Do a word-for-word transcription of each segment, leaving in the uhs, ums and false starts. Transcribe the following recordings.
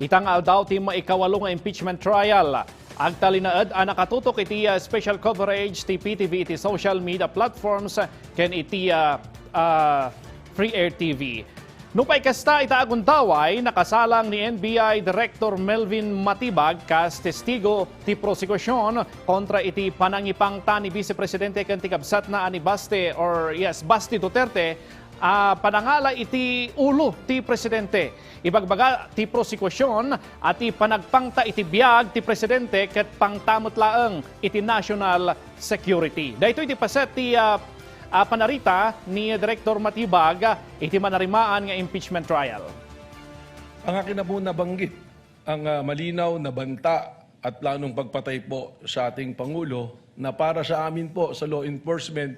Ita nga aldaw ti maikawalo nga impeachment trial. Agtalinaed a nakatutok iti, ah, special coverage ti P T V iti social media platforms ken iti, ah, ah, Free Air T V. Nupay kasta, ita a gundaway, nakasalang ni N B I Director Melvin Matibag kas testigo ti prosekusion kontra iti panangipangta ni Vice Presidente ken ti kabsatna a ni Baste, or yes, Basti Duterte, a panangala iti ulo ti presidente. Ibagbaga ti prosekusion a ti panagpangta iti biag ti presidente ket pangta met laeng iti national security. Daytoy ti paset ti, ah, ah, panarita ni Director Matibag iti manarimaan nga impeachment trial. Ang akin na po nabanggit, ang, ah, malinaw na banta at planong pagpatay po sa ating Pangulo na para sa amin po sa law enforcement,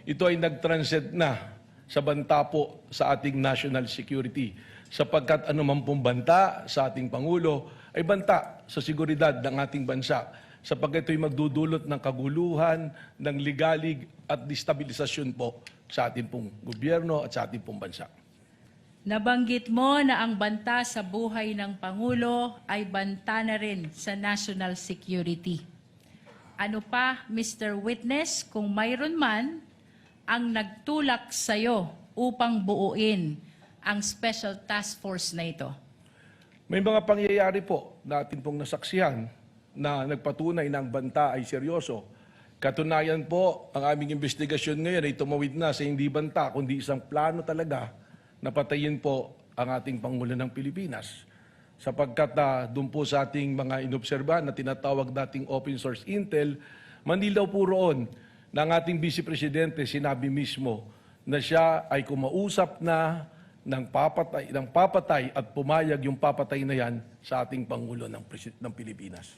ito ay nag-transcend na sa banta po sa ating national security. Sapagkat anuman pong banta sa ating Pangulo ay banta sa seguridad ng ating bansa, sapagkat ito'y magdudulot ng kaguluhan, ng ligalig at destabilisasyon po sa ating pong gobyerno at sa ating pong bansa. Nabanggit mo na ang banta sa buhay ng Pangulo ay banta na rin sa national security. Ano pa, Mister Witness, kung mayroon man ang nagtulak sa'yo upang buuin ang special task force na ito? May mga pangyayari po na atin pong nasaksihan na nagpatunay na ang banta ay seryoso. Katunayan po, ang aming investigasyon ngayon ay tumawid na sa hindi banta kundi isang plano talaga na patayin po ang ating Pangulo ng Pilipinas. Sapagkat, ah, doon po sa ating mga inobserbahan na tinatawag dating open source intel, manilaw po roon na ang ating Vice Presidente sinabi mismo na siya ay kumausap na ng papatay, ng papatay at pumayag yung papatay na yan sa ating Pangulo ng Presi-, ng Pilipinas.